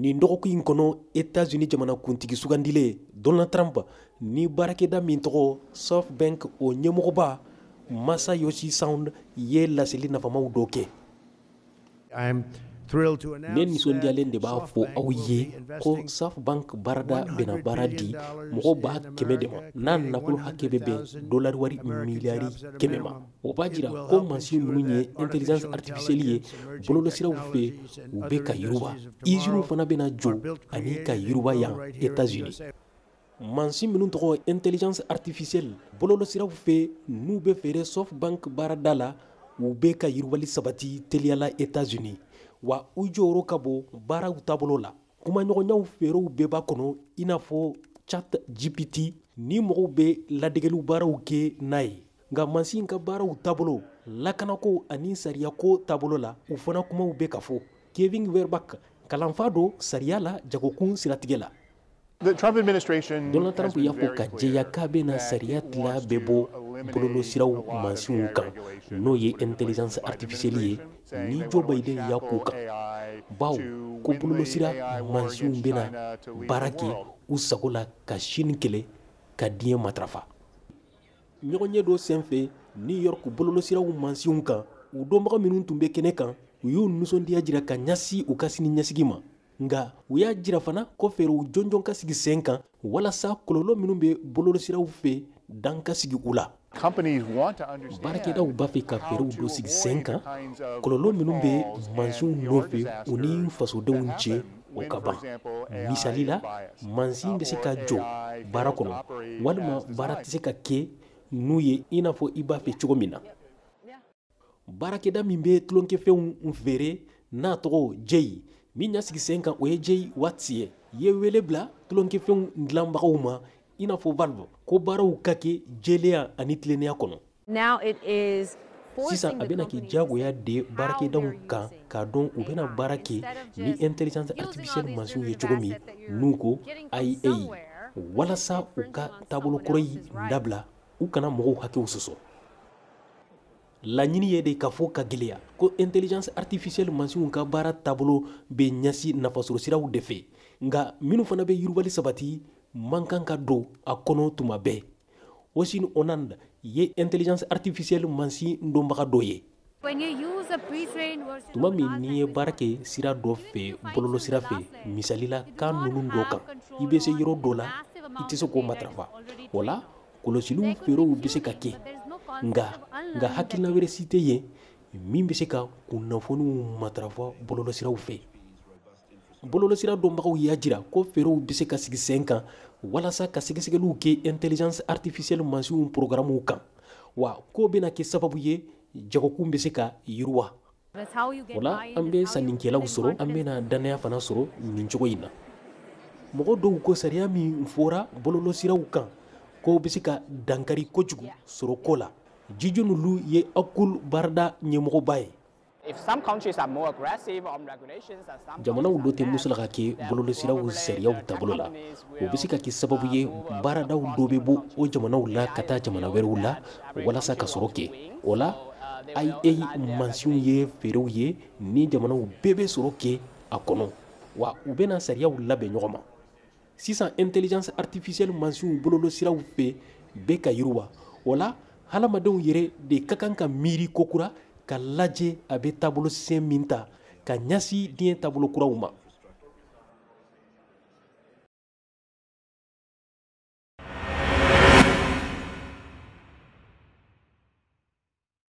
Nin dɔgɔkun in kɔnɔ, Etats-Unis jamanakuntigi sugandilen Donald Trump ni baarakɛda min tɔgɔ SoftBank, o ɲɛmɔgɔba Masayoshi Son ye laseli nafamaw dɔ kɛ. Ne nisɔndiyalen de b'a fɔ aw ye ko SoftBank baarada bɛna baara di mɔgɔ 100.000 de ma, n'a nafolo hakɛ bɛ bɛn dolari wari miliyari 100 ma. O b'a jira ko mansin minnu ye intelligence artificielle ye bɔlɔlɔsiraw fɛ, u bɛ ka yiriwa. Usines fana bɛna jɔ ani ka yiriwa yan Etats-Unis. Mansin minnu tɔgɔ intelligence artificielle bɔlɔlɔsiraw fɛ, n'u bɛ feere SoftBank baarada la, u bɛ ka yiriwali sabati teliyala Etats-Unis, wa u jɔyɔrɔ ka bon baaraw taabolo la. Kumaɲɔgɔnyaw feerew bɛɛ b'a kɔnɔ, i n'a fɔ Chat GPT ni mɔgɔw bɛ ladegeliw baaraw kɛ n'a ye. Nka mansin ka baaraw taabolo, lakanako ani sariyako taabolo la, u fana kumaw bɛ ka fɔ. Kevin Werbach, kalanfa don sariya la jagokun siratigɛ la. Donald Trump y'a fɔ ka jɛya k'a bɛna sariya tila bɛɛ bɔ bɔlɔlɔsiraw mansinw kan, n'o ye intelligence artificielle ye, ni Joe Biden y'a ko kan, bawo ko bɔlɔlɔsira mansinw bɛna baara kɛ u sago la ka Chine kɛlɛ ka diɲɛ matarafa. Ɲɔgɔnye dɔ senfɛ New York bɔlɔlɔsiraw mansinw kan, u dɔnbaga minnu tun bɛ kɛnɛ kan, u y'u nisɔndiya jira ka ɲɛsin u ka sini ɲɛsigi ma. Nka u y'a jira fana ko fɛɛrɛw jɔnjɔn ka sigi sen kan walasa kɔlɔlɔ minnu bɛ bɔlɔlɔsiraw fɛ, dan ka sigi u la. Baarakɛdaw b'a fɛ ka fɛɛrɛw dɔ sigi sen kan, kɔlɔlɔ minnu bɛ mansinw nɔfɛ u ni fasodenw cɛ, o ka ban. Misali la, mansin bɛ se ka jɔ baara kɔnɔ, walima baara tɛ se ka kɛ n'u ye i n'a fɔ i b'a fɛ cogo min na. Baarakɛda min bɛ tulonkɛfɛnw feere, n'a tɔgɔ Jay, min y'a sigi sen kan, o ye Jay Watts ye, ye wele bila tulonkɛfɛnw dilanbagaw ma, i n'a fɔ Valve, ko baaraw ka kɛ jɛlenya ani tilennenya kɔnɔ. Sisan a bɛna kɛ diyagoya de baarakɛdaw kan k'a dɔn u bɛna baara kɛ ni intelligence artificielle mansinw ye cogo min, n'u ko IA, walasa u ka taabolo kɔrɔ in dabila, u kana mɔgɔw hakɛw sɔsɔ. Laɲini ye de ka fɔ ka gɛlɛya ko intelligence artificielle mansinw ka baara taabolo bɛ ɲɛsin nafasɔrɔ de fɛ, nka minnu fana bɛ yiriwali sabati man kan ka don a kɔnɔ tuma bɛɛ. Osin Onand ye intelligence artificielle mansin dɔnbaga dɔ ye. Tuma min n'i ye baara kɛ sira dɔ fɛ bɔlɔlɔ sira fɛ, misali la kan ninnu dɔ kan, i bɛ se yɔrɔ dɔ la, i tɛ se k'o matarafa. O la kɔlɔsiliw feerew bɛ se ka kɛ, nka hakilina wɛrɛ si tɛ yen min bɛ se ka kunnafoniw matarafa bɔlɔlɔsiraw fɛ. Bɔlɔlɔsira dɔnbagaw y'a jira ko feerew bɛ se ka sigi sen kan walasa ka sɛgɛsɛgɛliw kɛ intelligence artificielle mansinw programmew kan, wa k'o bɛna kɛ sababu ye jagokun bɛ se ka yiriwa. O la an bɛ sannikɛlaw sɔrɔ, an bɛna dannaya fana sɔrɔ nin cogo in na. Mɔgɔ dɔw ko sariya min fɔra bɔlɔlɔsiraw kan, k'o bɛ se ka dankari kojugu sɔrɔ ko la. Jiju Lu ye Akul baarada ɲɛmɔgɔba ye. Jamanaw dɔ tɛ musola ka kɛ bɔlɔlɔsiraw sariyaw taabolo la, o bɛ se ka kɛ sababu ye baaradaw dɔ bɛ bɔ o jamanaw la ka taa jamana wɛrɛw la walasa ka sɔrɔ kɛ. O la IA mansinw ye feerew ye ni jamanaw bɛɛ bɛ sɔrɔ kɛ a kɔnɔ, wa u bɛna sariyaw labɛn ɲɔgɔn ma. Sisan intelligence artificielle mansinw bɔlɔlɔsiraw fɛ bɛ ka yiriwa. O la hadamadenw yɛrɛ de ka kan ka miiri kokura ka lajɛ a bɛ taabolo sen min ta ka ɲɛsin diɲɛ taabolo kuraw ma.